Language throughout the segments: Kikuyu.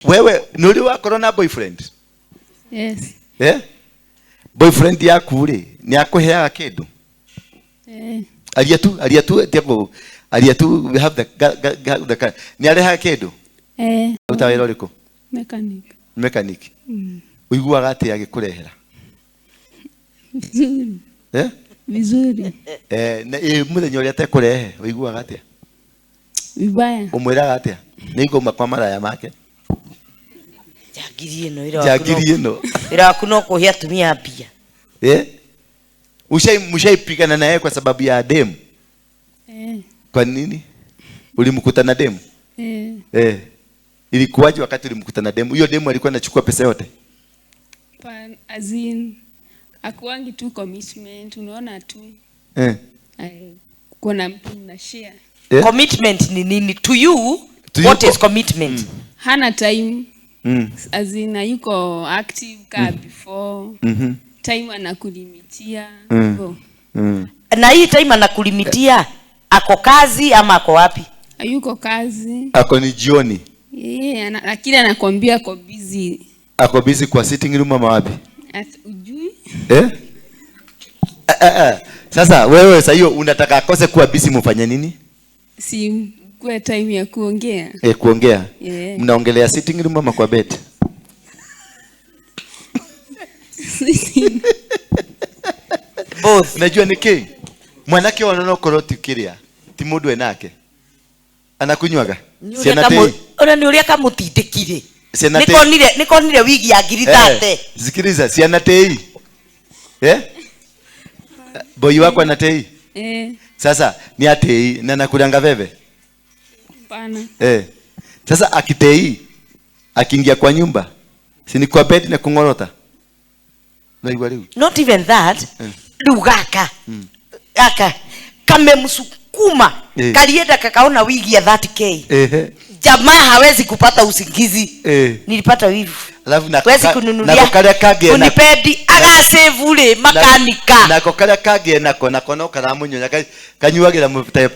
Wewe nĩ ũrĩ wakorwo na boyfriend? Yes. Eh? Boyfriend yaku rĩ, nĩ akũheaga kĩndũ? Eh. Aria tu, aria tu, tiago, aria tu, we have the, ga, ga, ga, the, nĩ arehaga kĩndũ? Eh. Ruta wĩra ũrĩkũ? Mechanic. Mechanic. Ũiguaga atĩa agĩkũrehera? Vizuri. Eh? Vizuri. Eh, na ĩ mũthenya ũrĩa atekũrehe, ũiguaga atĩa? Vibaya. Ũmwĩraga atĩa? Nĩ ngoma kwa maraya make. Njangiri ĩno wĩra waku no- Njangiri ĩno. wĩra waku no kũhe atumia mbia. Eh? Ushai mshaipigana na yeye kwa sababu ya demu? Eh. Kwa nini? Ulimkuta na demu? Eh. Eh. Ilikuwaje wakati ulimkuta na demu? Hiyo demu alikuwa anachukua pesa yote? Pan, as in, akuangi tu commitment, unaona tu. Eh. Eh, kuna mtu mna share. Eh? Commitment ni nini? To you, To you what is commitment? Hana time. As in, hayuko active ka before. Time anakulimitia. Hivyo. Na hii time anakulimitia, ako kazi ama ako wapi? Hayuko kazi. Ako ni jioni. Yeye lakini anakuambia ako busy. Ako busy kwa sitting room ama wapi? At, ujui? Eh? Sasa wewe sasa hiyo unataka akose kuwa busy mfanye nini? Si kuwa time ya kuongea. Kuongea. Yeah. Mnaongelea sitting room ama kwa bed? Sitting. Both. Unajua ni ki? Mwanake wa nono koroti kiria. Ti mundu enake. Anakunywaga. Ciana tei. Ona ni uria kamutindikire. Ciana tei. Nikonire, nikonire wigi ya ngiri Eh, thate. sikiliza, ciana tei. Eh? Boy wako ana tei? Eh. Sasa ni atei na nakulanga veve? Hapana. Eh. Sasa akitei akiingia kwa nyumba, si ni kwa bed na kungorota? Naigua riu. Not even that. Riu gaka. Gaka kamemsukuma. Eh. Kalienda kakaona wigi ya 30k. Ehe. Jamaa hawezi kupata usingizi. Eh. Nilipata wivu. Alafu na Huwezi kununulia. nako karia kangĩ nako. Unipendi, agasave rĩ, makanika. Nako karia kangĩ nako, nako no karamunyonya, kanyuagĩra mũte.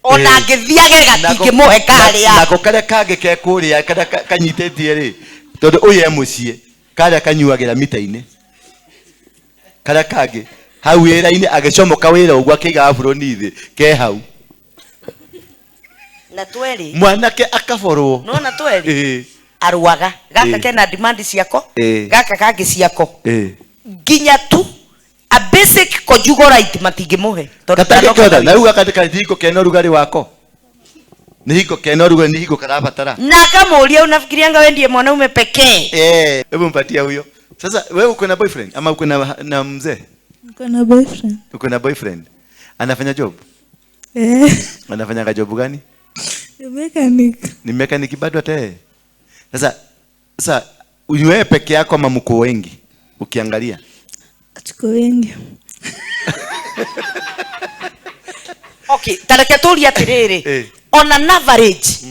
Ona Eh. angĩthiage gatingĩmũhe karĩa. Nako karia kangĩ ke kũrĩa, karia kanyitĩtie rĩ, tondũ ũyũ e mũciĩ, karĩa kanyuagĩra mita-inĩ. Karia kangĩ, hau wĩra-inĩ, agĩcomoka wĩra ũguo akĩiga aburoni thĩ, ke hau. Na tweri. Mwanake akaborwo. Nona tweri? Eh. Arwaga. Gaka Eh. kena demand ciako, Eh. gaka kangĩ ciako. Eh. Nginya tu a basic conjugal right matingĩmũhe. Tondũ Gatangĩkĩhota, kanoka na rĩu gaka nĩ hingo kena ũrugarĩ wako. Nĩ hingo kena ũrugarĩ, nĩ hingo karabatara. Na akamuuria unafikirianga wewe ndiye mwanaume pekee? Eh, hebu mpatie huyo. Sasa wewe uko na boyfriend ama uko na mzee? Niko na boyfriend. Uko na boyfriend? Anafanya job? Eh. Anafanya job gani? Ni mechanic. Ni mechanic bado hata yeye. Sasa wewe peke yako ama mko wengi ukiangalia? Tuko wengi. Okay, tareke turie atiriri. Eh. On an average,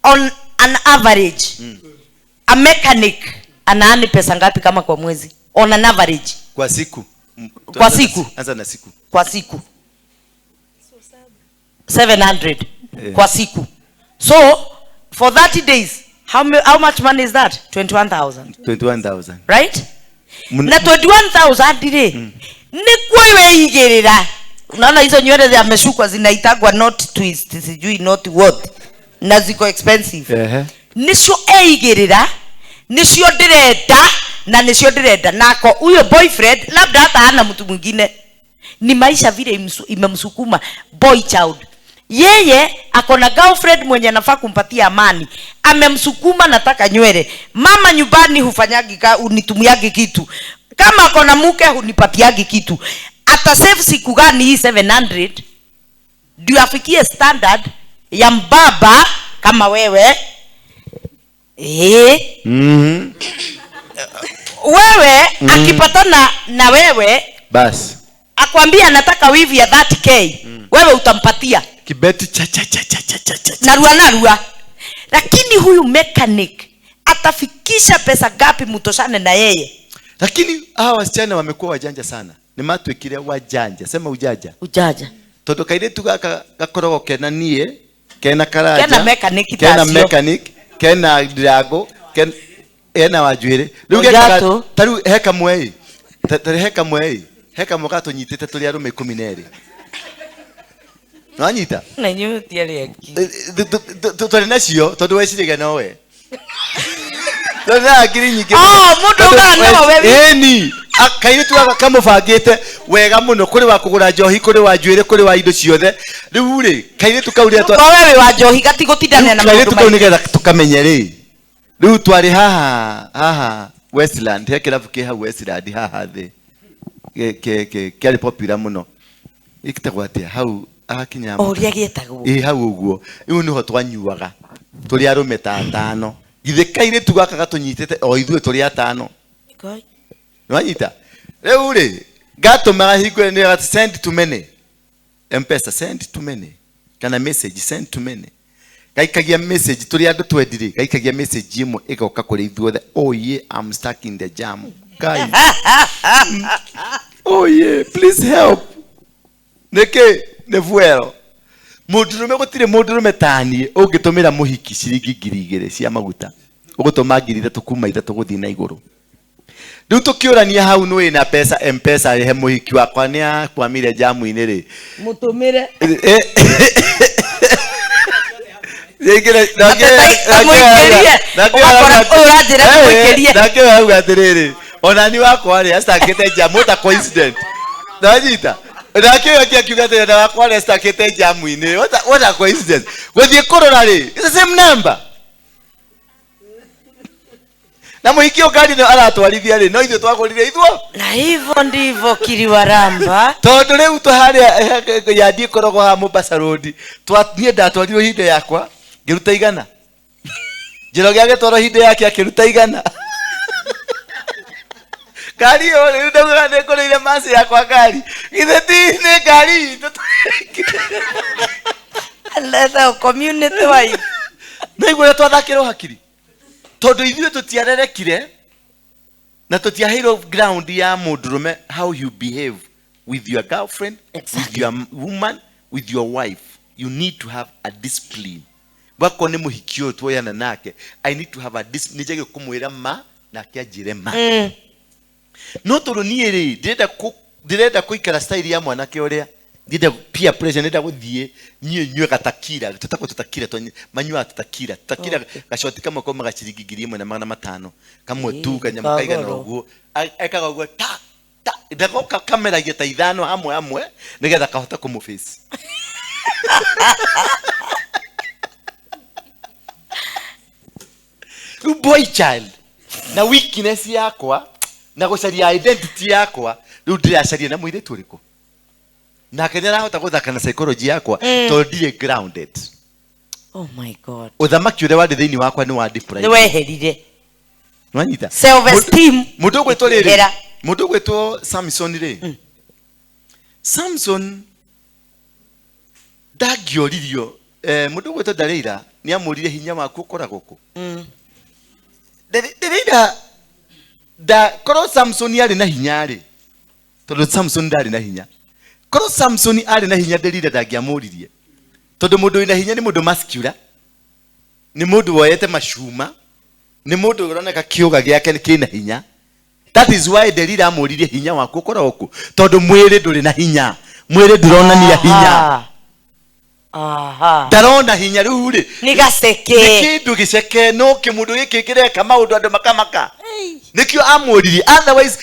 on an average, a mechanic anaani pesa ngapi kama kwa mwezi? On an average. Kwa siku. Kwa siku. Anza na siku. Kwa siku. 700. Eh. Kwa siku. So for 30 days, how much money is that? 21,000. 21,000. Right? Na 21,000 rĩ, nĩ kuo weigĩrĩra. Unaona hizo nywele za ameshukwa zinaitagwa not twist, sijui not what. Na ziko expensive. Ehe. Nicio eigĩrĩra, nicio ndĩrenda, na nicio ndĩrenda. Nako huyo boyfriend labda hata hana mtu mwingine. Ni maisha vile imemsukuma boy child. Yeye ako na girlfriend mwenye anafaa kumpatia amani. Amemsukuma nataka nywele. Mama nyumbani hufanyagi unitumiagi kitu. Kama ako na mke hunipatiagi kitu. Ata save siku gani hii 700 ndio afikie standard ya mbaba kama wewe? Wewe akipatana na wewe Bas. Akwambia anataka wivi ya 30k. Wewe utampatia. Kibeti cha cha cha cha cha cha cha. Narua narua. Lakini huyu mechanic atafikisha pesa ngapi mtoshane na yeye? Lakini hawa wasichana wamekuwa wajanja sana. Ni matwikire wajanja. Sema ujanja. Ujanja. Tondu kairitu gaka gakoragwo kena nie, kena karaja, Kena mechanic kena tacio. mechanic, Kena ndirango, ena wa njuĩrĩ. Rĩu Mũjatũ. Ta rĩu he kamwe ĩ. Ta he kamwe ĩ. He kamwe gatũnyitĩte tũrĩ arũme 12. Nwanyita? Na inyuĩ mũtiarĩ angĩ. Tũrĩ nacio tondũ weciragia nowe. Tũrĩ na ngiri nyingĩ. Oh, mũndũ augaga nowe. Ĩni. Kairĩtu gaka kamũbangĩte wega mũno, kũrĩ wa kũgũra njohi, kũrĩ wa njuĩrĩ, kũrĩ wa indo ciothe. Rĩu rĩ, kairĩtu kau rĩrĩa Korwo we wĩ wa njohi gatigũtindania na maũndũ kairĩtu kau maingĩ. nĩgetha tũkamenye rĩ. Rĩu twarĩ haha haha Westland, he kĩrabu kĩ hau Westland haha thĩ. Kĩarĩ popular mũno. Gĩtagwo atĩa hau ahakinya O ũrĩa gĩetagwo. Ĩ hau ũguo. Rĩu nĩho twanyuaga. Tũrĩ arũme ta atano. Githĩ kairĩtu gaka gatũnyitĩte o ithuĩ tũrĩ atano. Ngai. Nĩwanyita? Rĩu rĩ, gatũmaga hingo ĩyo nĩ send to many. M-Pesa send to many. Kana message send to many. Gaikagia message tũrĩ andũ twendi rĩ, gaikagia message ĩmwe ĩgoka kũrĩ ithuothe. Oh yeah, I'm stuck in the jam. Guys. Oh yeah, please help. Nĩkĩ? Nĩ fuel. Mũndũrũme gũtirĩ mũndũrũme ta niĩ ũngĩtũmĩra mũhiki ciringi ngiri igĩrĩ cia maguta. Ũgũtũma ngiri ithatũ kuma ithatũ gũthiĩ na igũrũ. Rĩu tũkĩũrania hau nĩ wĩna pesa M-Pesa rehe mũhiki wakwa nĩ akwamire jamu-inĩ rĩ. Mũtũmĩre. Nake auga atĩrĩrĩ, ona ni wakwa rĩ acakĩte jamu, what a coincidence. Ndanyita. Nake ũyũ ũngĩ akiuga atĩrĩ, ona wakwa rĩ acakĩte jamu-inĩ, what a coincidence. Gũthiĩ kũrora rĩ, it's the same number. Na mũhiki ũyũ ngari ĩno aratwarithia rĩ, no ithuĩ twagũrire ithuo. Na hivyo ndivyo kiliwaramba. Tondũ rĩu tũharĩa yandi ĩkoragwo haha Mombasa Road. Niĩ ndatwarirwo ihinda yakwa, ngĩruta igana. Njoroge agĩtwarwo ihinda yake akĩruta igana. Ngari ĩyo rĩu ndaugaga nĩ ngũrĩire maci yakwa ngari. Githĩ ti nĩ ngari itũ Letha community wide. Nĩaigua ũrĩa twathakĩrwo hakiri. Tondũ ithuĩ tũtiarerekire na tũtiaheirwo ground ya mũndũrũme how you behave with your girlfriend, with your woman, with your wife. You need to have a discipline. Wakorwo nĩ mũhiki ũyũ tuoyana nake, I need to have a discipline. Nĩ njagĩrĩirwo kũmwĩra ma nake anjĩre ma. No tondũ niĩ rĩ, ndĩrenda kũikara style ya mwanake ũrĩa ndĩrenda peer pressure, ndĩrenda gũthiĩ niĩ nyue gatakira, tũtagwo tũtakira, manyuaga tũtakira, tũtakira gacoti kamwe kaumaga ciringi ngiri ĩmwe na magana matano, kamwe tu kanyamũ kaigana Kagoro. ũguo. Ekaga ũguo ta, ta, ndagoka kameragia ta ithano hamwe hamwe nĩgetha kahota kũmũface. Rĩu boy child na weakness yakwa na gũcaria identity yakwa, rĩu ndĩracaria na mũirĩtu ũrĩkũ? Nake nĩ arahota gũthaka na psychology yakwa tondũ ndirĩ grounded. Oh my God. Ũthamaki ũrĩa warĩ thĩinĩ wakwa nĩ wa deprived. Nĩ weherire. Nĩwanyita? Self esteem. Mũndũ ũgwĩtwo rĩrĩ? Ĩkĩhera. Mũndũ ũgwĩtwo Samson rĩ? Samson ndangĩoririo. Mũndũ ũgwĩtwo Delilah nĩ amũririe hinya waku ũkoragwo kũ? Delilah da korwo Samson arĩ na hinya rĩ, tondũ Samson ndarĩ na hinya. Korwo Samson arĩ na hinya Delilah ndangĩamũririe. Tondũ mũndũ wĩna hinya nĩ mũndũ muscular, nĩ mũndũ woyete macuma, nĩ mũndũ ũroneka kĩũga gĩake kĩna hinya. That is why Delilah amũririe hinya waku ũkoragwo kũ? Tondũ mwĩrĩ ndũrĩ na hinya. Mwĩrĩ ndũronania hinya. Ndarona hinya rĩu rĩ. Nĩ gaceke. Nĩ kĩndũ gĩceke, no kĩmũndũ gĩkĩ kĩreka maũndũ andũ makamaka. Nĩkĩo amũririe. Otherwise,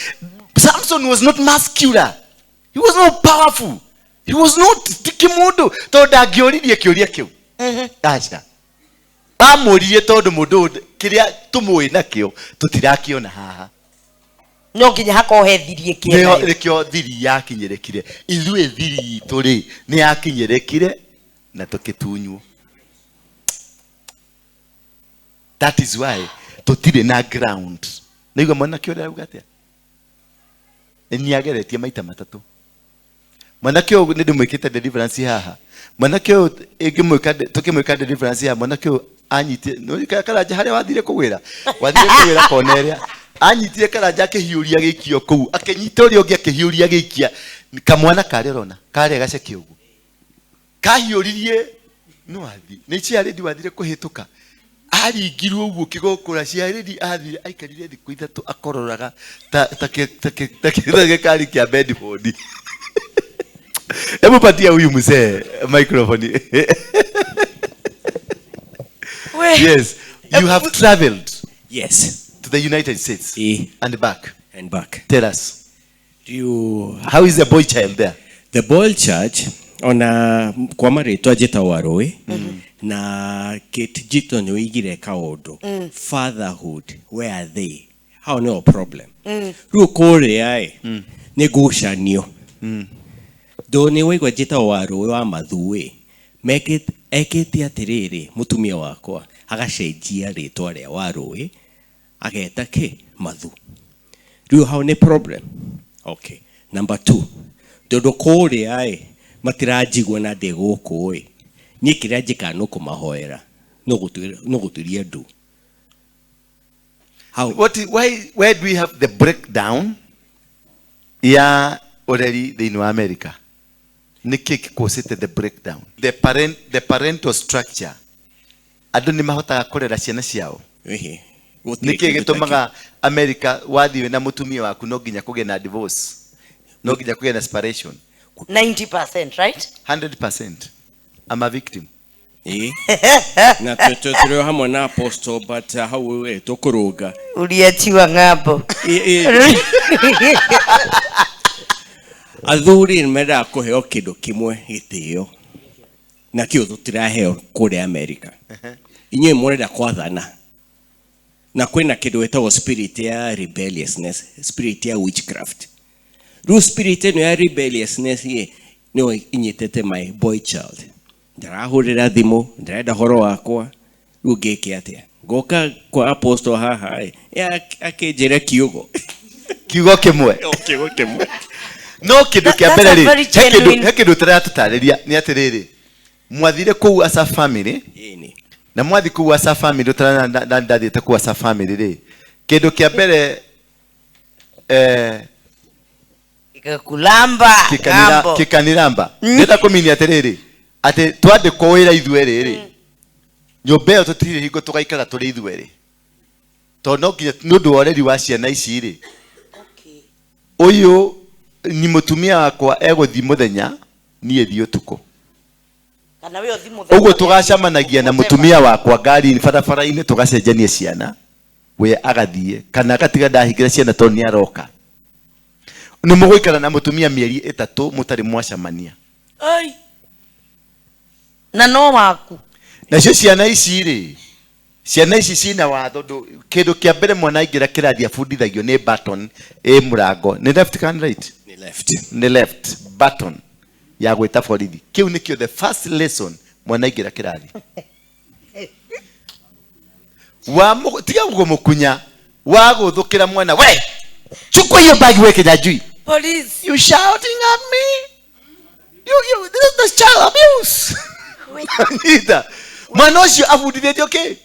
Samson was not muscular. He was not powerful. He was not kĩmũndũ. Tondũ ndangĩoririe kĩũria kĩu. Aca. Amũririe tondũ mũndũ ũyũ kĩrĩa tũmũĩ nakĩo tũtirakĩona haha. No nginya hakorwo he thiri ĩkĩenda Nĩho ĩyo. nĩkĩo thiri yakinyĩrĩkire. Ithuĩ thiri itũ rĩ, nĩ yakinyĩrĩkire na tũkĩtunywo. That is why tũtirĩ na ground. Nĩigua mwanake ũrĩa arauga atĩa? Nĩ ageretie maita matatũ. Mwanake ũyũ nĩ ndĩmwĩkĩte deliverance haha. Mwanake ũyũ ingĩmwĩka tũkĩmwĩka deliverance haha, mwanake ũyũ anyitire, nĩ ũĩ karanja harĩa wathire kũgwĩra? Wathire kũgwĩra kona ĩrĩa. Anyitire karanja akĩhiũria gĩikio kũu, akĩnyita ũrĩa ũngĩ akĩhiũria gĩikia. Kamwana karĩa ũrona, karĩa gaceke ũguo. Kahiũririe, nĩ wathi, nĩ chair lady wathire kũhĩtũka. Aringirwo ũguo kĩgokũra ciarĩri athire aikarire thikũ 3 akororaga ta ta ta ta gĩkari kĩa Bedford. Hebu patia huyu mzee microphone. Yes, you have traveled. Yes. To the United States. And back. And back. Tell us. How is the boy child there? The boy child ona kwa marĩtwa njĩtagwo Warũĩ na Kate Jito nĩ ũigire kaũndũ. Fatherhood, where are they? Hau nĩho problem. Rĩu kũrĩa ĩ nĩ ngucanio. Ndũ nĩ waigua njĩtagwo Warũĩ wa Mathuĩ ekĩte atĩrĩrĩ mũtumia wakwa agacenjia rĩtwa rĩa Warũĩ ageta kĩ Mathu. Rĩu hau nĩ problem. Okay. Number 2, tondũ kũrĩa ĩ matiranjigua na ndĩ gũkũ ĩ niĩ kĩrĩa njĩkaga no kũmahoera no gũturia ndu. How? Where do we have the breakdown ya ũreri thĩinĩ wa America? Nĩkĩ gĩkũcĩte the breakdown? The parental structure. Andũ nĩ mahotaga kũrera ciana ciao. Nĩkĩ gĩtũmaga America wathiĩ na mũtumia waku no nginya kũgĩe na divorce, no nginya kũgĩe na separation? 90%, right? 100%. I'm a victim. Na tũrĩ hamwe na apostle, but hau tũkũrũnga. Uliachiwa ng'ambo. Athuri nĩ mendaga kũheo kĩndũ kĩmwe gĩtĩo na kĩo tũtiraheo kũrĩa America. Inyuĩ mũrenda kwathana na kwĩna kĩndũ gĩtagwo spirit ya rebelliousness, spirit ya witchcraft. Rĩu spirit ĩno ya rebelliousness ĩ nĩyo inyitĩte my boy child. Ndarahũrĩra thimũ, ndarenda horo wakwa, rĩu ngĩke atĩa? Ngoka kwa apostle haha ĩ, akĩnjĩre kiugo. Kiugo kĩmwe. Kiugo kĩmwe. No kĩndũ kĩa mbere rĩ, he kĩndũ tũratũtarĩria nĩ atĩrĩrĩ, mwathire kũu as a family, na mwathi kũu as a family, ndathiĩte kũu as a family rĩ, kĩndũ kĩa mbere Kulamba kikaniramba. Ndĩrenda kũminia atĩrĩrĩ, atĩ twandĩkwo wĩra ithuerĩ rĩ, nyũmba ĩyo tũtirĩ hingo tũgaikara tũrĩ ithuerĩ, tondũ no nginya nĩ ũndũ wa ũreri wa ciana ici rĩ, ũyũ ni mũtumia wakwa egũthiĩ mũthenya niĩ thiĩ ũtukũ. Ũguo tũgacemanagia na mũtumia wakwa ngari-inĩ barabara-inĩ tũgacenjania ciana, we agathiĩ kana agatiga ndahingĩra ciana tondũ nĩ aroka. Nĩ mũgũikara na mũtumia mĩeri 3 mũtarĩ mwacemania. Ai. Na no waku. Nacio ciana ici rĩ, ciana ici cina watho kĩndũ kĩa mbere mwana aingĩra kĩrathi abundithagio nĩ button ĩ mũrango. Nĩ left kana right? Nĩ left. Nĩ left button ya gwĩta borithi. Kĩu nĩkĩo the first lesson mwana aingĩra kĩrathi. Wa tiga kũmũkunya, wa gũthũkĩra mwana, we chukua hiyo bag weke Kinyanjui. Police. You shouting at me? You this is the child abuse. Nita. Mwana ũcio abundithĩtio kĩ?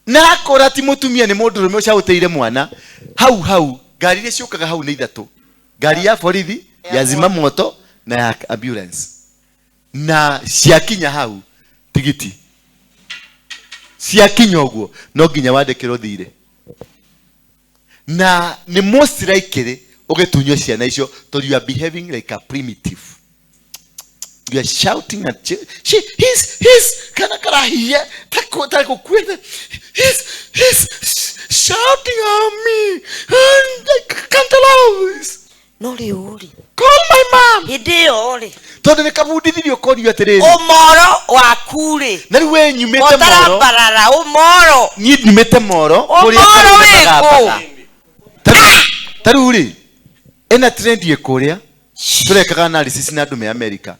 Na akora ti mũtumia nĩ mũndũrũme ũcaũtĩire mwana. Hau hau ngari iria ciũkaga hau nĩ 3. Ngari ya borithi, ya zima moto na ya ambulance. Na ciakinya hau tigiti. Ciakinya ũguo no nginya wandĩkĩrwo thirĩ. Na nĩ most likely ũgĩtunywo ciana icio tondũ you are behaving like a primitive. You are shouting at she, he's kana karahia tako kwenda. He's shouting at me and I can't allow this. No rĩu rĩ. Call my mom. Hĩndĩ ĩyo rĩ. Tondũ nĩ kabundithirio korio atĩrĩrĩ. Ũmoro waku rĩ. Na rĩu we nyumĩte moro. Ũtarambarara ũmoro. Niĩ nyumĩte moro. Ũmoro wĩkũ? Ta rĩu rĩ, ĩna trend ĩ kũrĩa tũrekaga analysis na andũ me America.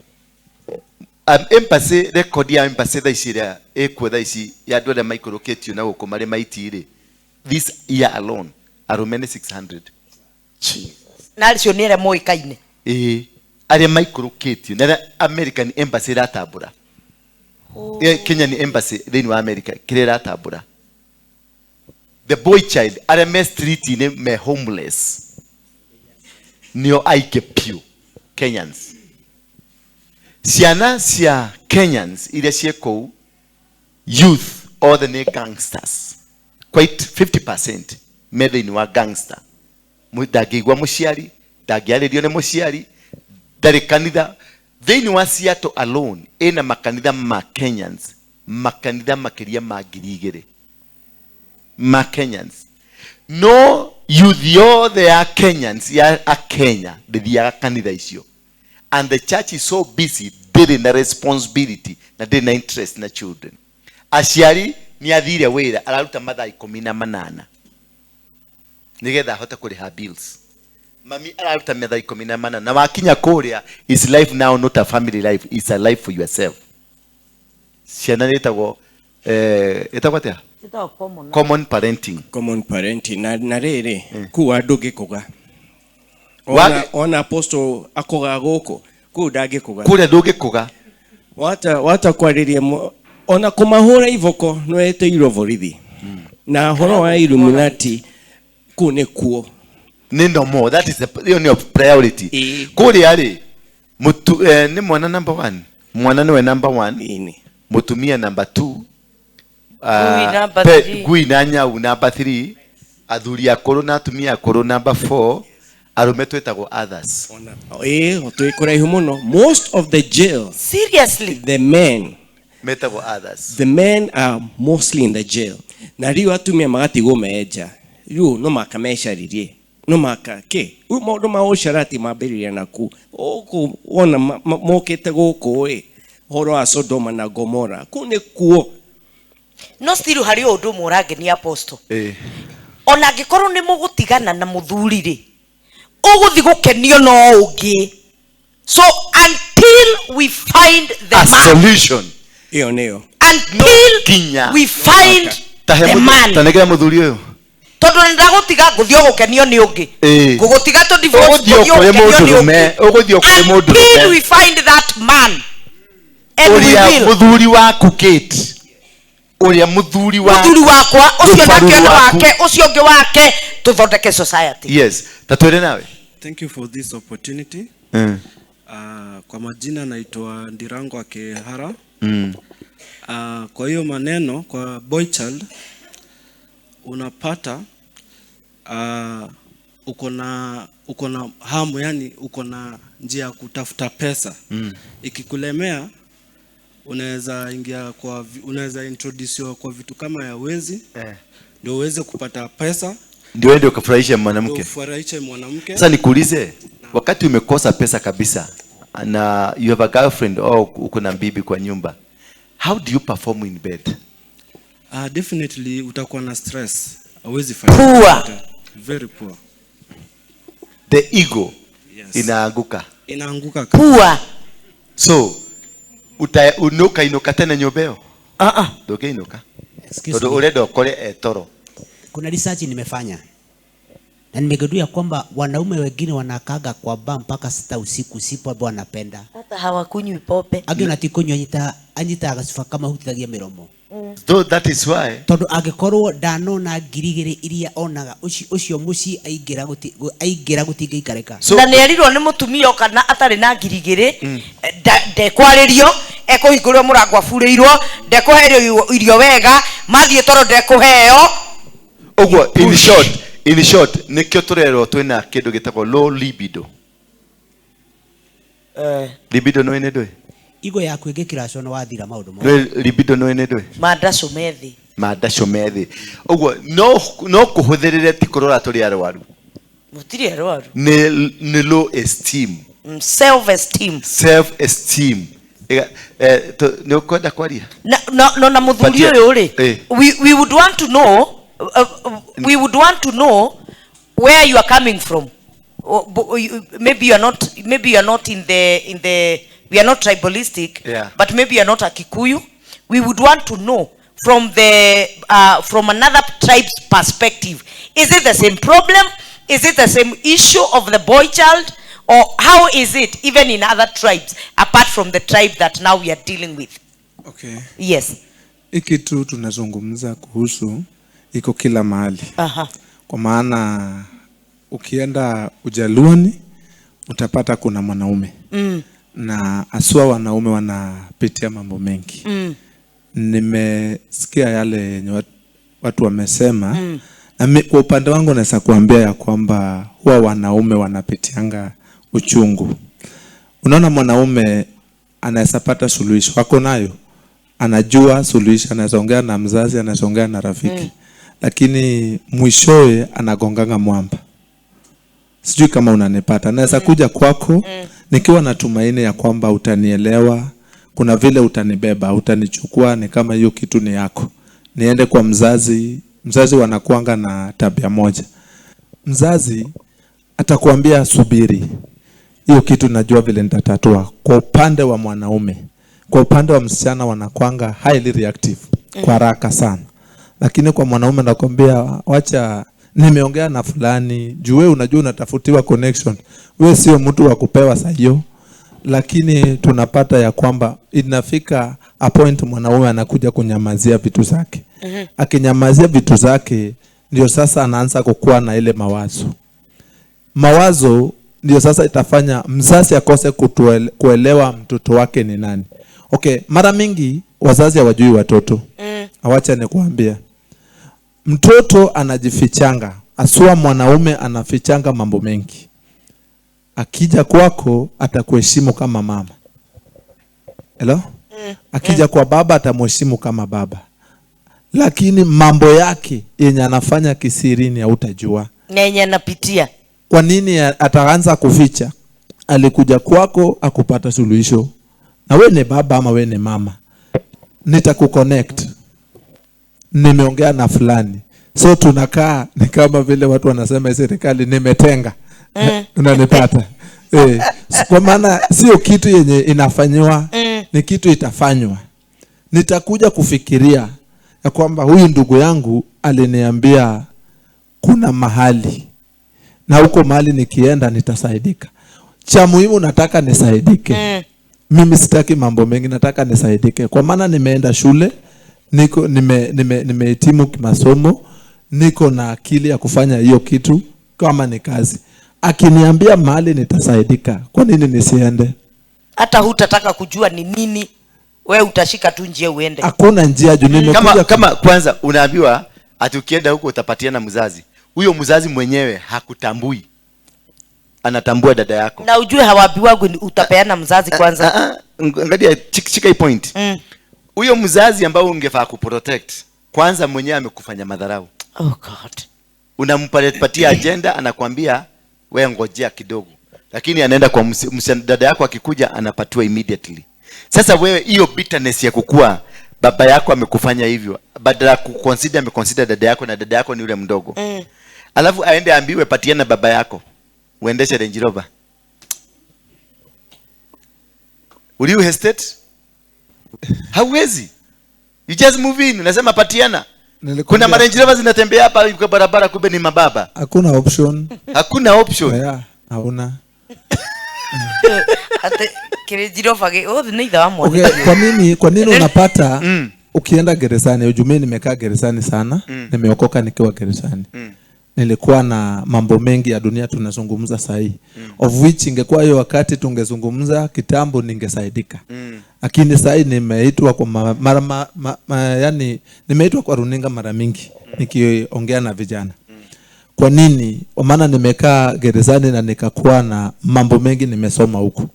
Embassy record ya embassy thaa ici ĩrĩa ĩkuo thaa ici ya andũ arĩa maikũrũkĩtio na gũkũ marĩ maiti rĩ, this year alone arũme nĩ 600. Jesus. Na acio nĩ arĩa moĩkaine. Ĩĩ, arĩa maikũrũkĩtio na arĩa American embassy ĩratambũra. Kenya ni embassy thĩinĩ wa America kĩrĩa ĩratambũra. The boy child arĩa me street-inĩ me homeless nĩo aingĩ piũ Kenyans. Ciana cia Kenyans iria ciĩ kũu youth Othe nĩ gangsters, quite 50% me thĩinĩ wa gangster. Ndangĩigua mũciari, ndangĩarĩrio nĩ mũciari, ndarĩ kanitha. Thĩinĩ wa Seattle alone ĩna makanitha ma Kenyans, makanitha makĩria ma 2,000 ma Kenyans, no youth yothe ya Kenyans, ya a Kenya, ndĩthiaga kanitha icio, and the church is so busy, ndĩrĩ na responsibility na ndĩrĩ na interest na children. Aciari nĩ athire wĩra, araruta mathaa 18 nĩgetha ahote kũrĩha bills. Mami araruta mathaa 18, na wakinya kũrĩa is life now not a family life, it's a life for yourself. Ciana nĩ ĩtagwo ĩtagwo atĩa? Common parenting. Common parenting na rĩrĩ kuu andũ ngĩkũga ona apostle akũga gũkũ kuu ndangĩkũga. Kũrĩa ndũngĩkũga. Wata kwarĩria ona kũmahũra iboko no etĩirwo borithi. Na horo wa Illuminati kuu nĩ kuo. Nĩ no more, that is the nĩyo priority. Kũrĩa rĩ nĩ mwana number 1, mwana nĩwe number 1, mũtumia number 2, ngui na nyau number 3, athuri akũrũ na atumia akũrũ number 4, arũme twĩtagwo others. Twĩ kũraihu mũno. Most of the jail, seriously, the men metagwo others. The men are mostly in the jail. Na rĩu atumia magatigwo menja. Rĩu no makamecaririe. No maka kĩ? Rĩu maũndũ ma ũcarati mambĩrĩria naku. Ũkũ wona mokĩte gũkũ ĩ ũhoro wa Sodoma na Gomora. Kũu nĩ kuo. No still harĩ ũndũ ũmwe ũrangenia apostle. Ona angĩkorwo nĩ mũgũtigana na mũthuri rĩ, ũgũthiĩ gũkenio no ũngĩ. So until we find the a man, solution. Iyo nĩyo. Until we find the man. Tanegera mũthuri ũyũ. Tondũ nĩndagũtiga ngũthiĩ gũkenio nĩ ũngĩ. Ngũgũtiga tũ divorce ngũthiĩ gũkenio nĩ ũngĩ. Ũgũthiĩ kũrĩ mũndũrũme. Until we find that man. And we will. Mũthuri waku Kate. Ũrĩa mũthuri wa mũthuri wakwa ũcio nake wake ũcio ũngĩ wake tũthondeke society. Yes, tatwere nawe. Thank you for this opportunity. Kwa majina naitwa Ndirango Akehara. Kwa hiyo maneno kwa boy child unapata uko na hamu, yani uko na njia ya kutafuta pesa. Ikikulemea unaweza ingia kwa unaweza introduce kwa vitu kama ya wezi ndio uweze kupata pesa, ndio ndio ukafurahisha mwanamke. Ndio ufurahishe mwanamke. Sasa nikuulize, wakati umekosa pesa kabisa na you have a girlfriend au uko na bibi kwa nyumba, how do you perform in bed? Definitely utakuwa na stress. Hauwezi fanya. Poor. Very poor. The ego, yes, inaanguka. Inaanguka. Poor. So unuka inuka tena nyobeo. Ndoke inuka. Todo ule kore etoro. Kuna research nimefanya na nimegundua kwamba wanaume wengine wanakaga kwa bar mpaka 6 usiku, sipo ambao wanapenda. Hata hawakunywi pombe. Angĩ ona ti kũnyua, anyitaga gacuba kama hutithagia mĩromo. So that is why tondu angikorwo ndanona 2,000 iria onaga ucio mucii aingira gutingĩikarĩka. Na nĩerirwo nĩ mũtumia kana atarĩ na 2,000 ndekwarĩrio, ekũhingũrĩrwo mũrango aburĩirwo, ndekũherio irio wega, mathiĩ toro ndekũheo. Ũguo in short nĩkĩo tũrerwo twĩna kĩndũ gĩtagwo low libido. Libido no ĩnĩ ndũĩ? Igo yaku ĩngĩkĩracwo nĩ wathira maũndũ mothe. Libido no ĩnĩ ndũĩ? Mandaco methi. Mandaco methi. Ũguo no kũhũthĩrĩre ti kũrora tũrĩ arwaru. Mũtirĩ arwaru. Nĩ low esteem. Self esteem. Self esteem. Nĩ ũkwenda kwaria? No na mũthuri ũyũ rĩ, we would want to know, we would want to know where you are coming from. Maybe you are not, maybe you are not in the we are not tribalistic, yeah, but maybe you are not a Kikuyu. We would want to know from the from another tribe's perspective. Is it the same problem? Is it the same issue of the boy child? Or how is it even in other tribes apart from the tribe that now we are dealing with? Okay. Yes. Ikitu tunazungumza kuhusu iko kila mahali. Aha. Kwa maana ukienda Ujaluoni utapata kuna mwanaume. Na aswa wanaume wanapitia mambo mengi. Nimesikia yale yenye watu wamesema. Na kwa upande wangu naweza kuambia ya kwamba huwa wanaume wanapitianga uchungu. Unaona, mwanaume anaweza pata suluhisho, ako nayo, anajua suluhisho, anaweza ongea na mzazi, anaweza ongea na rafiki. Lakini mwishowe anagonganga mwamba. Sijui kama unanipata. Naweza kuja kwako nikiwa na tumaini ya kwamba utanielewa, kuna vile utanibeba, utanichukua ni kama hiyo kitu ni yako. Niende kwa mzazi, mzazi wanakuanga na tabia moja. Mzazi atakuambia subiri, hiyo kitu najua vile nitatatua. Kwa upande wa mwanaume, kwa upande wa msichana wanakuanga highly reactive, kwa haraka sana. Lakini kwa mwanaume nakwambia wacha, nimeongea na fulani, juu wewe unajua unatafutiwa connection. Wewe sio mtu wa kupewa saa hiyo. Lakini tunapata ya kwamba inafika a point mwanaume anakuja kunyamazia vitu zake. Akinyamazia vitu zake ndio sasa anaanza kukua na ile mawazo. Mawazo ndio sasa itafanya mzazi akose kuelewa mtoto wake ni nani. Okay, mara mingi wazazi hawajui watoto. Awacha nikuambia. Mtoto anajifichanga, asua mwanaume anafichanga mambo mengi. Akija kwako atakuheshimu kama mama. Hello? Akija kwa baba atamheshimu kama baba. Lakini mambo yake yenye anafanya kisirini hautajua. Na yenye anapitia. Kwa nini ataanza kuficha? Alikuja kwako akupata suluhisho. Na wewe ni baba ama wewe ni mama. Nitakuconnect. Nimeongea na fulani. So tunakaa ni kama vile watu wanasema serikali nimetenga. Unanipata? Kwa maana sio kitu yenye inafanywa, ni kitu itafanywa. Nitakuja kufikiria ya kwamba huyu ndugu yangu aliniambia kuna mahali, na huko mahali nikienda nitasaidika. Cha muhimu nataka nisaidike. Mimi sitaki mambo mengi, nataka nisaidike. Kwa maana nimeenda shule, niko nimehitimu kimasomo, niko na akili ya kufanya hiyo kitu kama ni kazi. Akiniambia mahali nitasaidika, kwa nini nisiende? Hata hutataka kujua ni nini, wewe utashika tu njia uende. Hakuna njia juu nimekuja kama kwanza unaambiwa ati ukienda huko utapatiana mzazi. Huyo mzazi mwenyewe hakutambui. Anatambua dada yako. Na ujue hawaambiwi utapeana mzazi kwanza. Angalia chika hii point. Huyo mzazi ambao ungefaa kuprotect, kwanza mwenyewe amekufanya madharau. Oh God. Unampatia agenda, anakuambia wewe ngojea kidogo. Lakini anaenda kwa dada yako, akikuja anapatiwa immediately. Sasa wewe hiyo bitterness ya kukua baba yako amekufanya hivyo, badala kuconsider ameconsider dada yako, na dada yako ni yule mdogo. Alafu aende ambiwe patiana baba yako uendeshe Range Rover. Will you hesitate? Hauwezi. You just move in, unasema patiana. Kuna Range Rover zinatembea hapa kwa barabara, kumbe ni mababa. Hakuna option. Hakuna option. Yeah, hauna. Ate Range Rover ge, oh ni idha wa. Okay, kwa nini unapata ukienda gerezani? Ujumbe nimekaa gerezani sana, nimeokoka nikiwa gerezani. Nilikuwa na mambo mengi ya dunia tunazungumza sahi. Of which ingekuwa hiyo wakati tungezungumza kitambo ningesaidika. Lakini sahi nimeitwa kwa yani nimeitwa kwa runinga mara mingi nikiongea na vijana. Kwa nini? Kwa maana nimekaa gerezani na nikakuwa na mambo mengi nimesoma huko.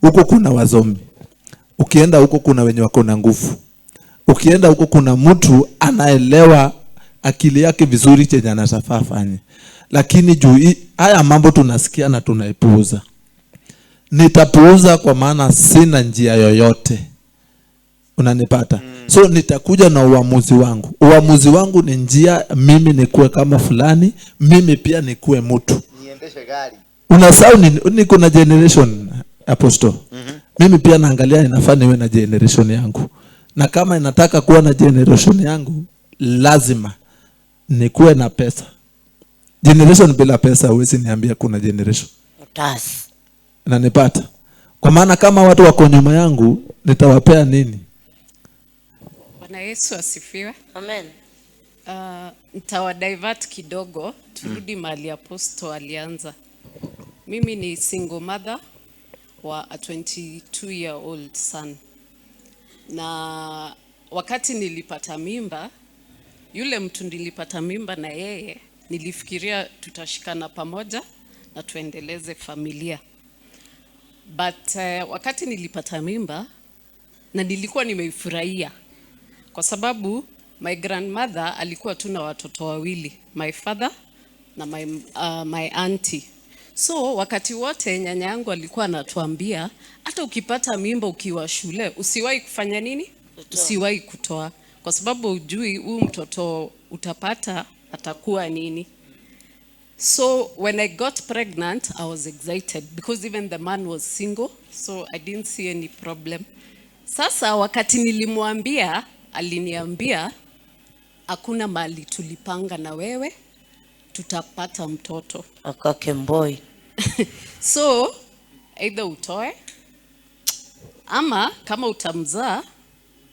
Huko kuna wazomi. Ukienda huko kuna wenye wako na nguvu. Ukienda huko kuna mtu anaelewa akili yake vizuri chenye anasafaa afanye. Lakini juu haya mambo tunasikia na tunaipuuza. Nitapuuza kwa maana sina njia yoyote. Unanipata? So nitakuja na uamuzi wangu. Uamuzi wangu ni njia mimi nikuwe kama fulani, mimi pia nikuwe mtu. Niendeshe gari. Unasahau niko na generation apostle. Mimi pia naangalia inafaa niwe na generation yangu. Na kama inataka kuwa na generation yangu, lazima nikuwe na pesa. Generation bila pesa huwezi niambia kuna generation. Tas. Nanipata. Kwa maana kama watu wako nyuma yangu, nitawapea nini? Bwana Yesu asifiwe. Amen. Nitawa divert kidogo, turudi mahali apostle alianza. Mimi ni single mother wa a 22-year-old son. Na Wakati nilipata mimba, yule mtu nilipata mimba na yeye, nilifikiria tutashikana pamoja na tuendeleze familia. But wakati nilipata mimba na nilikuwa nimeifurahia kwa sababu my grandmother alikuwa tu na watoto wawili, my father na my auntie. So wakati wote nyanya yangu alikuwa anatuambia hata ukipata mimba ukiwa shule usiwahi kufanya nini? Usiwahi kutoa, kwa sababu ujui huyu mtoto utapata atakuwa nini. So when I got pregnant, I was excited because even the man was single, so I didn't see any problem. Sasa wakati nilimwambia, aliniambia hakuna mali tulipanga na wewe, tutapata mtoto. Akakemboi. So either utoe ama kama utamzaa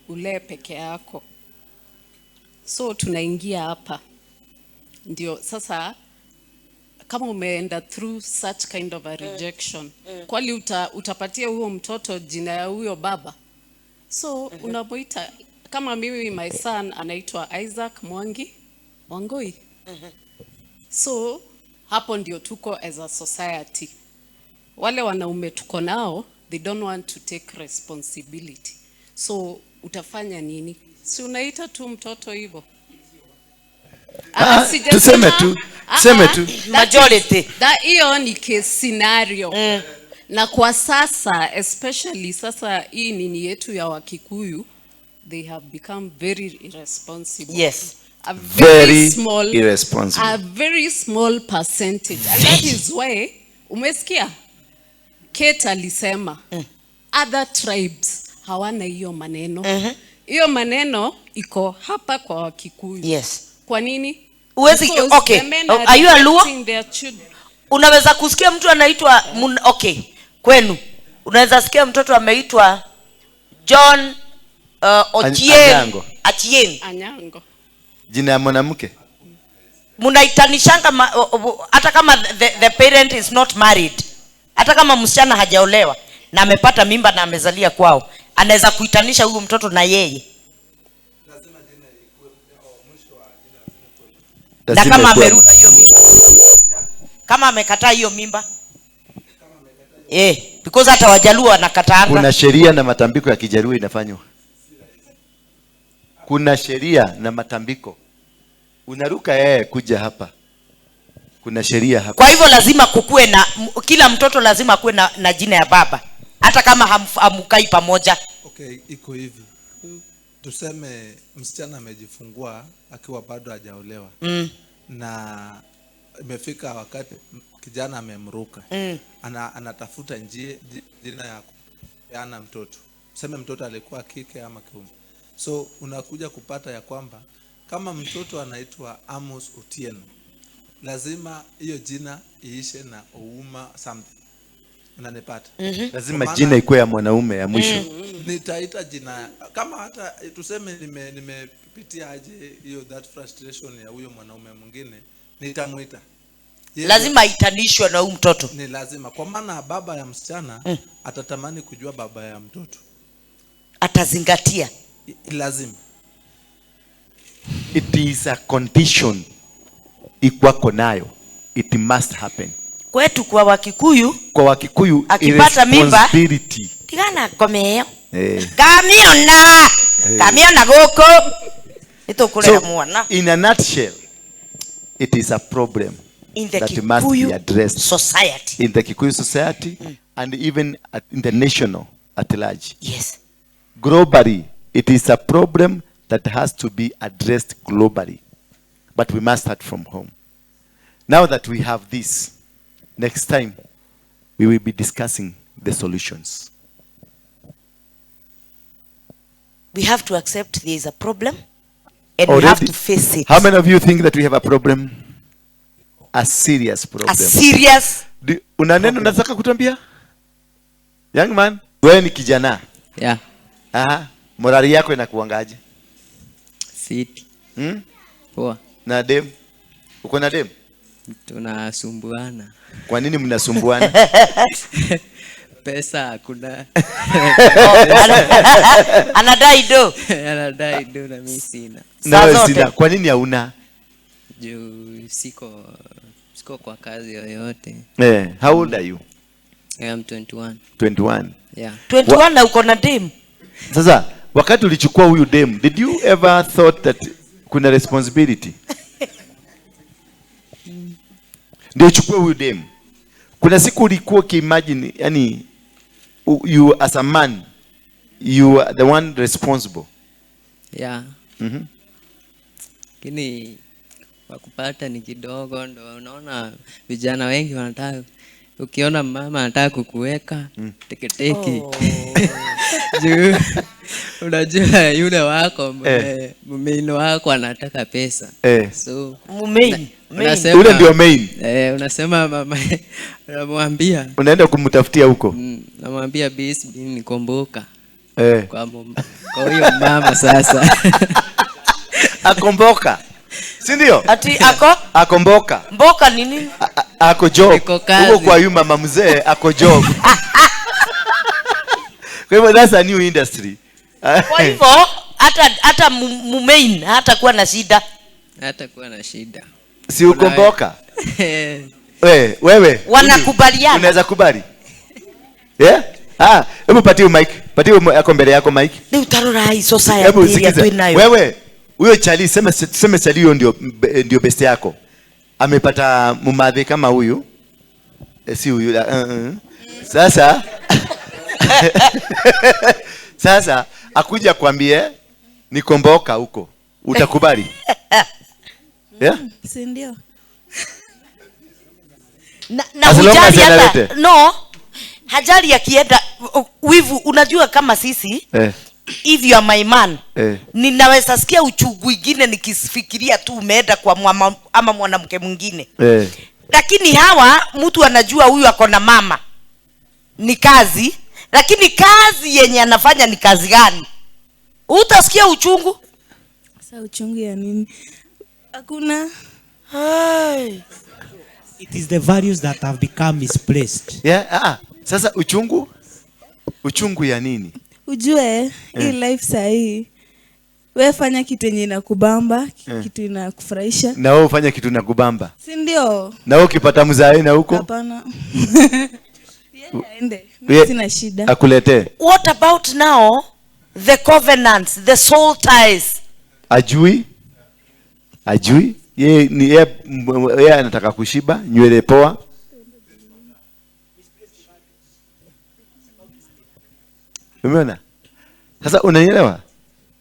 ulee peke yako. So tunaingia hapa ndio sasa, kama umeenda through such kind of a rejection, kwali utapatia huo mtoto jina ya huyo baba? So unamuita kama mimi, my son anaitwa Isaac Mwangi Wangoi. So hapo ndio tuko as a society. Wale wanaume tuko nao, they don't want to take responsibility. So utafanya nini? Si unaita tu mtoto hivyo? Ah, tuseme tu, tuseme tu. Majority. Hiyo ni case scenario. Na kwa sasa, especially sasa hii nini yetu ya Wakikuyu, they have become very irresponsible. Yes. A very, Very small, irresponsible. A very small percentage. And that is why, umesikia? Kate alisema, other tribes hawana hiyo maneno. Hiyo maneno iko hapa kwa Wakikuyu. Yes. Kwa nini? Uwezi, Because okay. the men are Are you a Luo? rejecting their children. Unaweza kusikia mtu anaitwa okay, kwenu. Unaweza sikia mtoto ameitwa John Ochieng. Anyango. Achieng. Anyango. Jina ya mwanamke. Mnaitanishanga hata kama the parent is not married. Hata kama msichana hajaolewa na amepata mimba na amezalia kwao, anaweza kuitanisha huyu mtoto na yeye. Na Lazima kama ikuwe ameruka hiyo mimba. Kama amekataa hiyo mimba. Because hata Wajaluo wanakataanga. Kuna sheria na matambiko ya Kijaluo inafanywa. Kuna sheria na matambiko. Unaruka yeye kuja hapa. Kuna sheria hapa. Kwa hivyo lazima kukue na kila mtoto lazima kuwe na jina ya baba. Hata kama hamukai pamoja. Okay, iko hivi. Tuseme msichana amejifungua akiwa bado hajaolewa. Na imefika wakati kijana amemruka. Anatafuta jina ya kupeana mtoto. Tuseme mtoto alikuwa kike ama kiume. So unakuja kupata ya kwamba kama mtoto anaitwa Amos Otieno, lazima hiyo jina iishe na Ouma something. Unanipata? Lazima Kwa maana jina ikuwe ya mwanaume ya mwisho. Nitaita jina kama hata tuseme nimepitia aje hiyo that frustration ya huyo mwanaume mwingine, nitamuita. Yeye Lazima itanishwe na huyu mtoto. Ni lazima, kwa maana baba ya msichana atatamani kujua baba ya mtoto. Atazingatia. Lazima. It is a condition ikwako nayo. It must happen. Kwetu kwa Wakikuyu, Kwa Wakikuyu, akipata mimba, irresponsibility. Tigana komeo. Kamiona. Kamiona goko. Nitukulera So, mwana. in a nutshell, it is a problem In the that must be Kikuyu addressed society. In the Kikuyu society and even in the national at large. Yes. Globally, it is a problem that has to be addressed globally. But we must start from home. Now that we have this, next time we will be discussing the solutions. We have to accept there is a problem and we have Already, to face it. How many of you think that we have a problem? A serious problem. A serious Una neno nataka kutuambia? Young man, wewe ni kijana. Yeah. Aha, morali yako inakuangaje? Fiti. Poa. Na dem? Uko na dem? Tunasumbuana. Kwa nini mnasumbuana? Pesa hakuna. Anadai do. Anadai do na mimi sina. Na wewe sina. Kwa nini hauna? Juu siko kwa kazi yoyote. How old are you? I am 21. 21. Yeah. 21 na uko na dem. Sasa wakati ulichukua huyu dem, did you ever thought that kuna responsibility? Ndio uchukue huyu dem. Kuna siku ulikuwa ukiimagine, yani you as a man, you are the one responsible. Yeah. Lakini wakupata ni kidogo, ndo unaona vijana wengi wanataka, ukiona mama anataka kukuweka teketeki. Juu unajua yule wako mumeino wako anataka pesa. So mumein. Unasema, ule ndio main. Unasema mama unamwambia unaenda kumtafutia huko. Namwambia bisi nikomboka. Kwa huyo mama sasa. Akomboka. Si ndio? Ati ako? Akomboka. Mboka ni nini? Ako job. Huko kwa huyu mama mzee ako job. Kwa hivyo that's a new industry. Kwa hivyo hata mumein hata kuwa na shida. Hata kuwa na shida. Si ukomboka? Wewe wanakubaliana. Unaweza kubali? Yeah? Ah, hebu patie mic. Patie yako mbele yako mic. Ni utarora hii society ya tunayo. Wewe huyo chali sema chali huyo ndio best yako. Amepata mumadhi kama huyu. Si huyu. Sasa sasa akuja kwambie nikomboka huko. Utakubali? Yeah? Si ndio? Na hujali hata no. Hajali akienda wivu, unajua kama sisi if you are my man, ninaweza sikia uchungu mwingine nikifikiria tu umeenda kwa mama, ama mwanamke mwingine. Lakini hawa mtu anajua huyu ako na mama. Ni kazi, lakini kazi yenye anafanya ni kazi gani? Utasikia uchungu? Sasa uchungu ya nini? Hakuna. Hai. It is the values that have become misplaced. Yeah, Sasa uchungu? Uchungu ya nini? Ujue hii life sahi. Wewe fanya kitu yenye inakubamba, kitu inakufurahisha. Na wewe ufanye kitu inakubamba. Si ndio? Na wewe ukipata mzae na huko? Hapana. Yeye aende. Mimi sina shida. Akuletee. What about now the covenants, the soul ties? Ajui? Ajui? Yeye anataka kushiba, nywele poa. Umeona? Sasa unanielewa?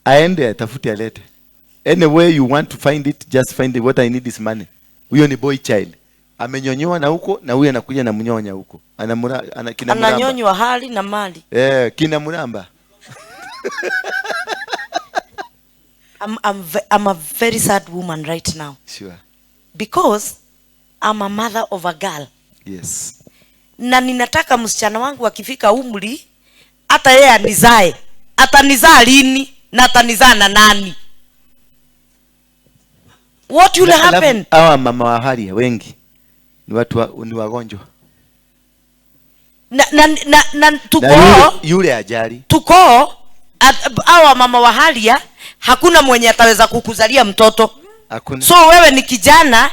Aende atafute alete. Any way you want to find it, just find it. What I need is money. Huyo ni boy child. Amenyonyoa na huko na huyo anakuja na mnyonya huko. Kina Muramba. Ananyonywa hali na mali. Kina Muramba. I'm a very sad woman right now. Sure. Because I'm a mother of a girl. Yes. Na ninataka msichana wangu akifika umri hata yeye anizae. Atanizaa lini na atanizaa na nani? What will happen? Hawa mama wa hali wengi ni watu ni wagonjwa. Na tuko na yule ajali. Tuko hawa mama wa hali hakuna mwenye ataweza kukuzalia mtoto. Hakuna. So wewe ni kijana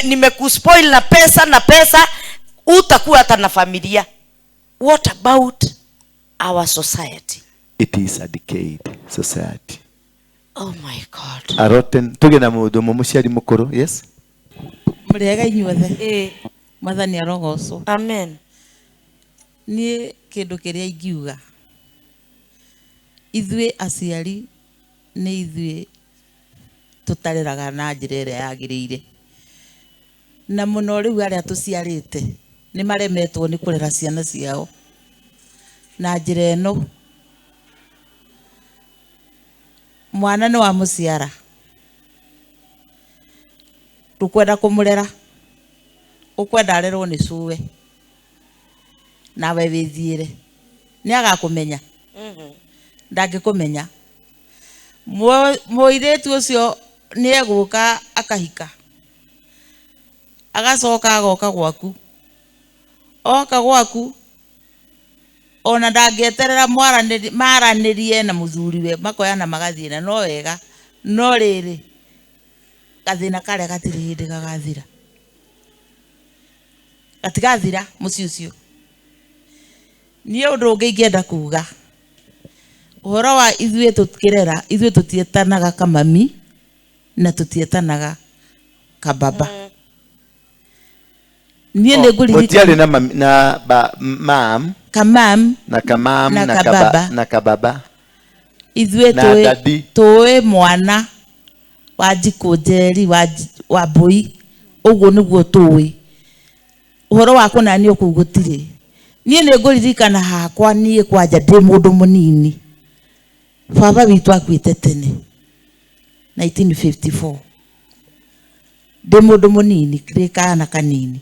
nimekuspoil na pesa na pesa, utakuwa hata na familia. What about our society? It is a decayed society. Oh my God. A rotten. Tuge na mundu muciari mukuru. Yes. Muriega inyuothe. Mwathani arogocwo. Amen. Ni kindu kiria ingiuga. Ithuĩ aciari nĩ ithuĩ tũtareraga na njĩra ĩrĩa yagĩrĩire. Na mũno rĩu arĩa tũciarĩte nĩ maremetwo nĩ kũrera ciana ciao na njĩra ĩno. Mwana nĩ wa mũciara, ndũkwenda kũmũrera, ũkwenda arerwo nĩ cũwe nawe wĩthiĩre, nĩ agakũmenya. Ndangĩkũmenya. Mũirĩtu ũcio nĩ egũka akahika, agacoka agoka gwaku, oka gwaku Ona ndangĩeterera maranĩrie na mũthuriwe makoyana magathiĩ na no wega no rĩrĩ gathĩna karĩa gatirĩ hĩndĩ gagathira gatigathira mũciĩ ũcio. Niĩ ũndũ ũngĩ ingĩenda kuga ũhoro wa ithuĩ tũkĩrera ithuĩ tũtietanaga kamami na tũtietanaga kababa. Niĩ nĩ ngũririkana Mũtiarĩ na mami, na ba, mam kamam na kamam na na kababa. na kababa Ithuĩ na daddy. tũĩ mwana wa njikũ njeri wa mbũi ũguo nĩguo tũĩ ũhoro wa kũnanio kũu gũtirĩ. Niĩ nĩ ngũririkana hakwa niĩ kwanja ndĩ mũndũ mũnini baba witũ akuĩte tene 1954 ndĩ mũndũ mũnini ndĩ kana kanini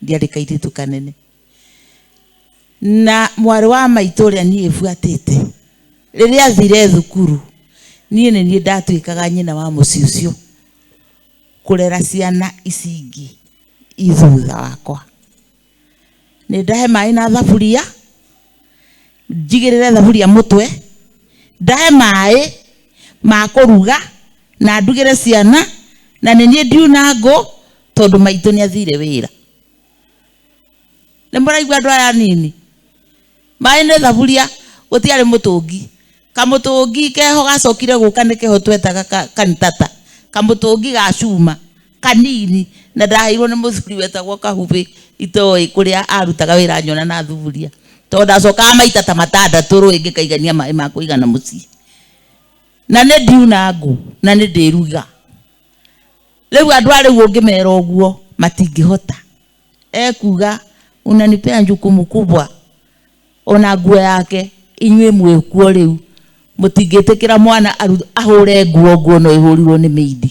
ndiarĩ kairĩtu kanene na mwarĩ wa maitũ ũrĩa niĩ buatĩte rĩrĩa athire thukuru niĩ nĩ niĩ ndatuĩkaga nyina wa mũciĩ ũcio kũrera ciana ici ingĩ i thutha wakwa. Nĩ ndahe maĩ na thaburia njigĩrĩre thaburia mũtwe ndahe maĩ ma kũruga na ndugĩre ciana na nĩ niĩ ndiuna ngũ tondũ maitũ nĩ athire wĩra. Nĩ mũraigua andũ aya anini maĩ nĩ thaburia gũtiarĩ mũtũngi kamũtũngi keho gacokire gũka nĩ keho twetaga kanitata kamũtũngi ga cuma kanini na ndaheirwo nĩ mũthuri wetagwo Kahubĩ itoĩ kũrĩa arutaga wĩra nyona na thuburia tondũ ndacokaga maita ta matandatũ rũĩ ngĩkaigania maĩ ma kũigana mũciĩ na nĩ ndiuna ngũ na nĩ ndĩruga. Rĩu andũ a rĩu ũngĩmera ũguo matingĩhota ekuga unanipea jukumu kubwa ona nguo yake inyuĩ mwĩkuo rĩu mũtingĩtĩkĩra mwana ahũre nguo nguo no ĩhũrirwo nĩ mĩindi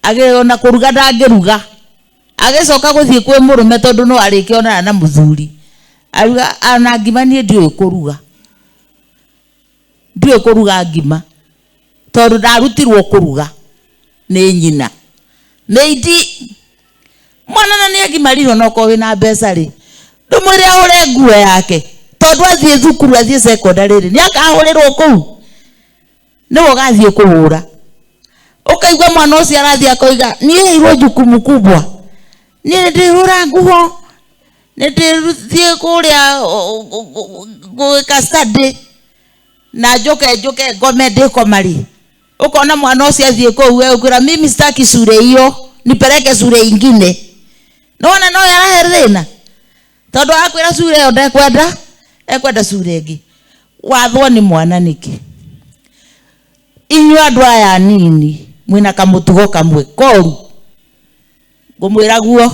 agĩona kũruga ndangĩruga agĩcoka gũthiĩ kwĩ mũrũme tondũ no arĩkĩonana na mũthuri aruga ona ngima niĩ ndiũĩ kũruga ndiũĩ kũruga ngima tondũ ndarutirwo kũruga nĩ nyina mĩindi mwana na nĩ agimarirwo no korwo wĩna mbeca rĩ ndũmwĩre ahũre nguo yake tondũ athiĩ thukuru athiĩ secondary rĩ nĩ akahũrĩrwo kũu nĩwe ũgathiĩ kũhũra ũkaigua mwana ũcio arathiĩ akoiga niĩ heirwo jukumu kubwa niĩ nĩ ndĩhũra nguo nĩ ndĩthiĩ kũrĩa gwĩka study na njoke njoke ngome ndĩkoma rĩ ũkona mwana ũcio athiĩ kũu egũkwĩra mimi sitaki shule hiyo nipeleke shule ingine. Nĩwona no yarahe thĩna tondũ akwĩra shule ĩyo ndekwenda ekwenda shule ĩngĩ. Wathwo nĩ mwana nĩkĩ? Inyuĩ andũ aya anini mwĩna kamũtugo kamwe koru ngũmwĩra guo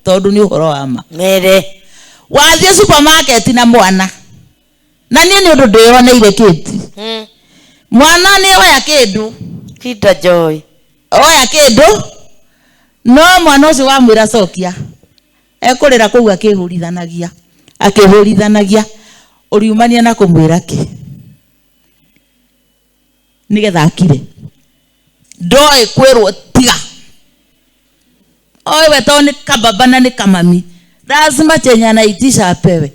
tondũ nĩ ũhoro wa ma. Mere wathiĩ supermarket na mwana na niĩ nĩ ũndũ ndĩyoneire kĩti mwana nĩ oya kĩndũ Peter Joy oya kĩndũ no mwana ũcio wamwĩra cokia ekũrĩra kũu akĩhũrithanagia akĩhũrithanagia ũriumania na kũmwĩra kĩ nĩgetha akire ndoĩ kwĩrwo tiga oĩ we to nĩ kababa na nĩ kamami lazima chenye anaitisha apewe.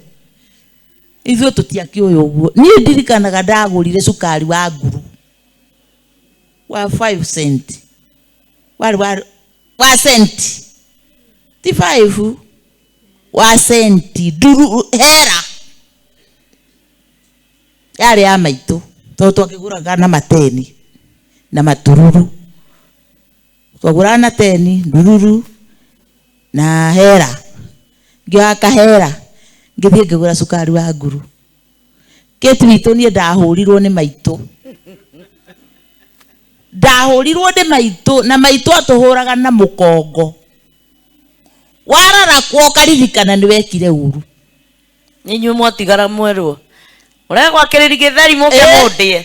Ithuĩ tũtiakĩũĩ ũguo. Niĩ ndirikanaga ndagũrire cukari wa nguru wa 5 cent warĩ wa cent ti 5 wa centi nduru hera yarĩ ya maitũ tondũ twakĩgũraga na mateni na matururu twagũraga na teni ndururu na hera ngĩoya kahera ngĩthiĩ ngĩgũra cukari wa nguru. Kĩti witũ niĩ ndahũrirwo nĩ maitũ ndahũrirwo nĩ maitũ na maitũ atũhũraga na mũkongo wararakwo ũkaririkana nĩ wekire ũru. Inyuĩ mwatigara mwerwo ũregwakĩrĩria gĩtheri mũke mũndĩe.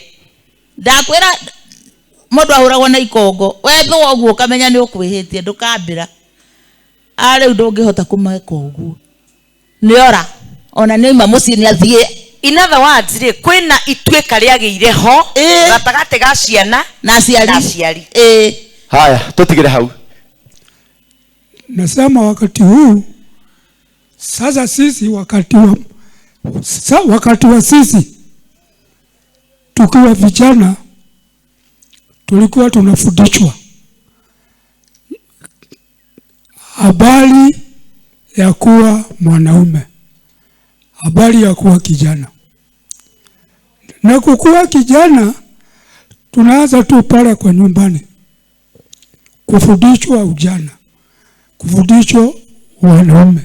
Ndakwĩra mũndũ ahũragwo na ikongo wethwo ũguo ũkamenya nĩ ũkwĩhĩtie ndũkambĩra a rĩu ndũngĩhota kũmeka ũguo nĩora ona nĩoima mũciĩ nĩathiĩ. In other words rĩ kwĩna ituĩka rĩagĩire ho gatagatĩ ga ciana na aciari na aciari. Haya tũtigĩre hau. Nasema wakati huu sasa sisi wakati wa Wakati wa sisi tukiwa vijana tulikuwa tunafundishwa habari ya kuwa mwanaume, habari ya kuwa kijana. Na kukuwa kijana tunaanza tu pale kwa nyumbani, kufundishwa ujana, kufundishwa wanaume.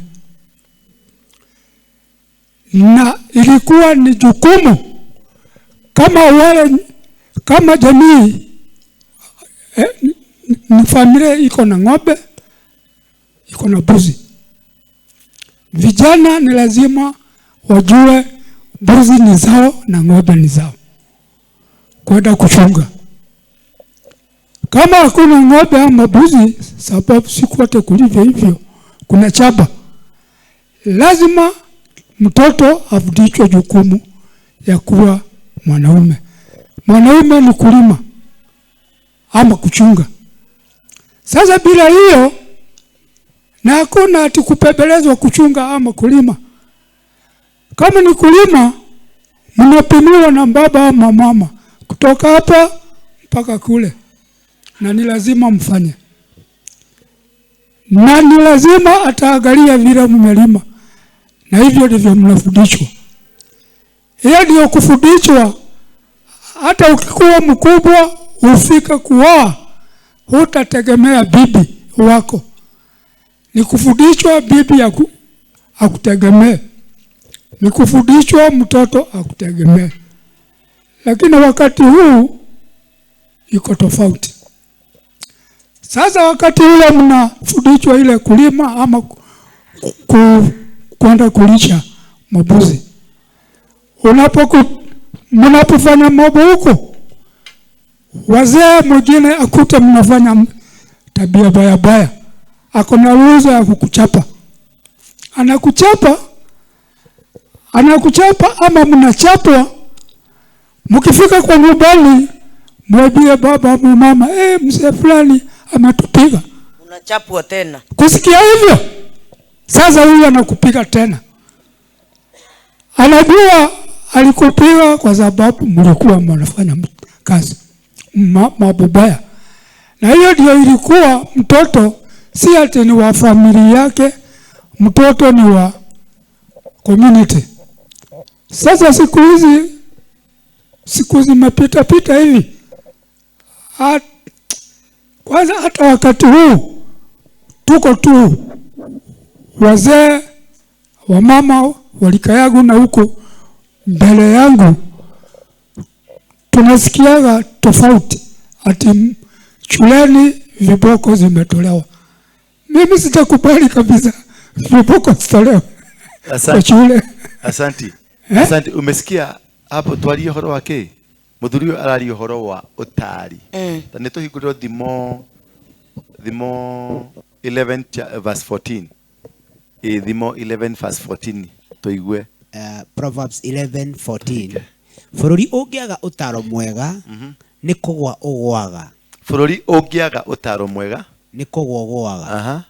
Na ilikuwa ni jukumu kama wale, kama jamii ni familia iko na ng'ombe, iko na mbuzi. Vijana ni lazima wajue mbuzi ni zao na ng'ombe ni zao, kwenda kuchunga. Kama hakuna ng'ombe ama mbuzi, sababu siku wote kulivyo hivyo, kuna chaba, lazima mtoto afundishwe jukumu ya kuwa mwanaume. Mwanaume ni kulima ama kuchunga. Sasa bila hiyo, na hakuna ati kupembelezwa kuchunga ama kulima. Kama ni kulima, mnapimiwa na baba ama mama kutoka hapa mpaka kule, na ni lazima mfanye, na ni lazima ataangalia vile mmelima, na hivyo ndivyo mnafundishwa. Hiyo ndio kufundishwa. Hata ukikuwa mkubwa ufika kuoa, hutategemea bibi wako. Ni kufundishwa bibi akutegemee, ni kufundishwa mtoto akutegemee. Lakini wakati huu iko tofauti. Sasa wakati ule mnafundishwa ile kulima ama kwenda kulisha mabuzi, mnapofanya mambo huko, wazee mwingine akuta mnafanya tabia baya baya, ako na ruhusa ya kukuchapa. Anakuchapa ama mnachapwa. Mkifika kwa nyumbani mwambie baba au mama, mzee fulani ametupiga. Unachapwa tena. Kusikia hivyo, sasa huyu anakupiga tena. Anajua alikupiga kwa sababu mlikuwa mnafanya kazi mambo baya. Na hiyo ndio ilikuwa mtoto si ati ni wa familia yake, mtoto ni wa community. Sasa siku hizi, siku zimepita pita hivi. Kwanza hata wakati huu tuko tu wazee wa mama walikayagu na huko mbele yangu, tunasikiaga tofauti ati shuleni viboko zimetolewa. Mimi sitakubali kabisa viboko zitolewe kwa shule. Asante. Asante. Umesikia hapo twarie horo wake? Muthuri uyu araria uhoro wa utari. Ta nĩ tũhingũrĩrwo Thimo 11 verse 14. Thimo 11 verse 14 tũigue. Proverbs 11:14. Bũrũri ũngĩaga ũtaro mwega nĩ kũgwa ũgwaga. Bũrũri ũngĩaga ũtaro mwega nĩ kũgwa ũgwaga.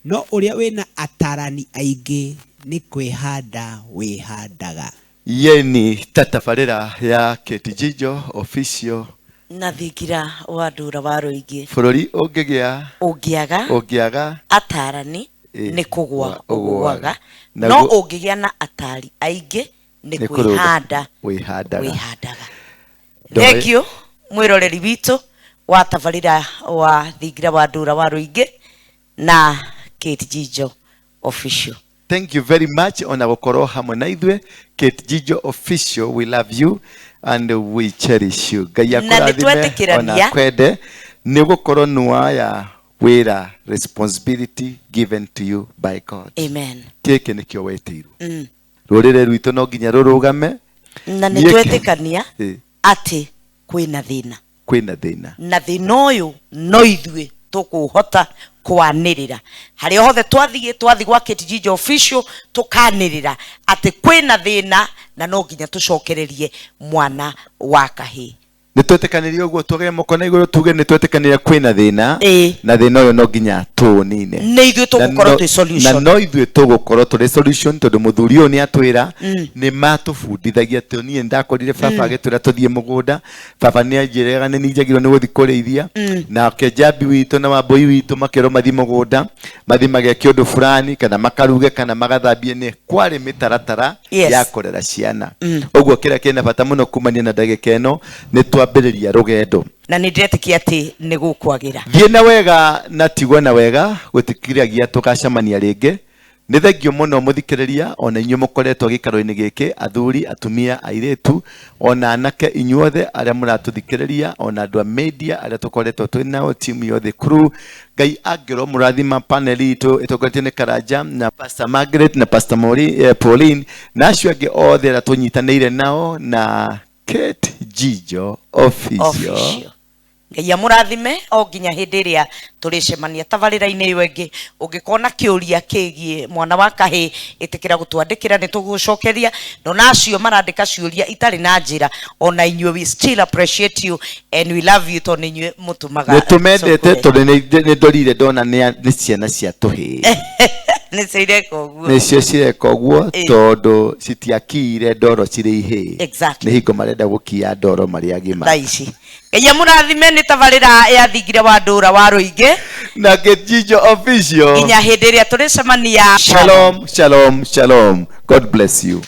No ũrĩa wĩna atarani aingĩ nĩ kwĩhanda wĩhandaga. Yeni tatabarĩra ya Kate Jijo official na thingira wa ndura wa rũingĩ. Bũrũri ũngĩaga atarani nĩ kũgwa ũgwaga, no ũngĩgĩa na atari aingĩ nĩ kwĩhanda wĩhandaga. Thank you mwĩroreri witũ wa tabarĩra wa thingira wa ndura wa rũingĩ na Kate Jijo official. Thank you very much ona gũkorwo hamwe na ithuĩ. Kate Jijo official, we love you and we cherish you. Ngai akũrathime ona kwende nĩ gũkorwo nĩwaya wĩra, responsibility given to you by God. Amen. Gĩkĩ nĩkĩo wetĩirwo. Rũrĩrĩ rwitũ no nginya rũrũgame. Na nĩ twetĩkania atĩ kwĩna thĩna. Kwĩna thĩna. Na thĩna ũyũ no ithuĩ tũkũhota kwanĩrĩra. Harĩa hothe twathiĩ gwa Kate Jijo official tũkanĩrĩra atĩ kwĩna thĩna na no nginya tũcokererie mwana wa kahĩĩ. Nĩ twetĩkanĩria ũguo, twogere moko na igũrũ tuge nĩ twetĩkanĩria kwĩna thĩna, na thĩna ũyũ no nginya tũũnine. Nĩ ithuĩ tũgũkorwo twĩ solution. Na no ithuĩ tũgũkorwo tũrĩ solution, tondũ mũthuri ũyũ nĩ atwĩra nĩ matũbundithagia. Tũ niĩ ndakorire baba agĩtwĩra tũthiĩ mũgũnda. Baba nĩ anjĩraga nĩ njagĩrĩirwo nĩ gũthiĩ kũrĩithia, nake Njambi witũ na Wambũi witũ makĩrwo mathiĩ mũgũnda, mathiĩ mageke ũndũ fulani, kana makaruge, kana magathambie. Nĩ kwarĩ mĩtaratara ya kũrera ciana. Ũguo kĩrĩa kĩna bata mũno kumania na ndagĩka ĩno nĩ twambĩrĩria rũgendo. Na nĩ ndĩretĩkia atĩ nĩ gũkwagĩra. Thiĩ na wega na tigwo na wega, gũtikiragia tũgacemania rĩngĩ. Nĩ thengio mũno mũthikĩrĩria, ona inyuĩ mũkoretwo gĩikaro-inĩ gĩkĩ, athuri, atumia, airĩtu, ona anake, inyuothe arĩa mũratũthikĩrĩria, ona andũ a media arĩa tũkoretwo twĩ nao, timu yothe, crew. Ngai angĩrwo mũrathima. Panel itũ ĩtongoretio nĩ Karanja na Pastor Margaret na Pastor Pauline na acio angĩ othe arĩa tũnyitanĩire nao na Kate Jijo Official. Official. Ngai amũrathime o nginya hĩndĩ ĩrĩa tũrĩcemania tabarĩra-inĩ ĩyo ĩngĩ. Ũngĩkorwo na kĩũria kĩgiĩ mwana wa kahĩĩ, ĩtĩkĩra gũtwandĩkĩra, nĩ tũgũcokeria. Na ona acio marandĩka ciũria itarĩ na njĩra, ona inyuĩ, we still appreciate you and we love you, tondũ nĩ inyuĩ mũtũmaga Nĩ tũmendete. tũkũre. Tondũ nĩ ndorire ndona nĩ ciana cia tũhĩĩ. Nĩcio ireka ũguo. Nĩcio cireka ũguo. Tondũ citiakiire ndoro cirĩ ihĩĩ. Nĩ hingo marenda gũkia ndoro marĩ agima. Thaa ici Ngai amũrathime. Nĩ tabarĩra ya Thingira wa Ndũra wa Rũingĩ na Kate Official. Nginya hĩndĩ ĩrĩa tũrĩcemania. Shalom, shalom, shalom. God bless you.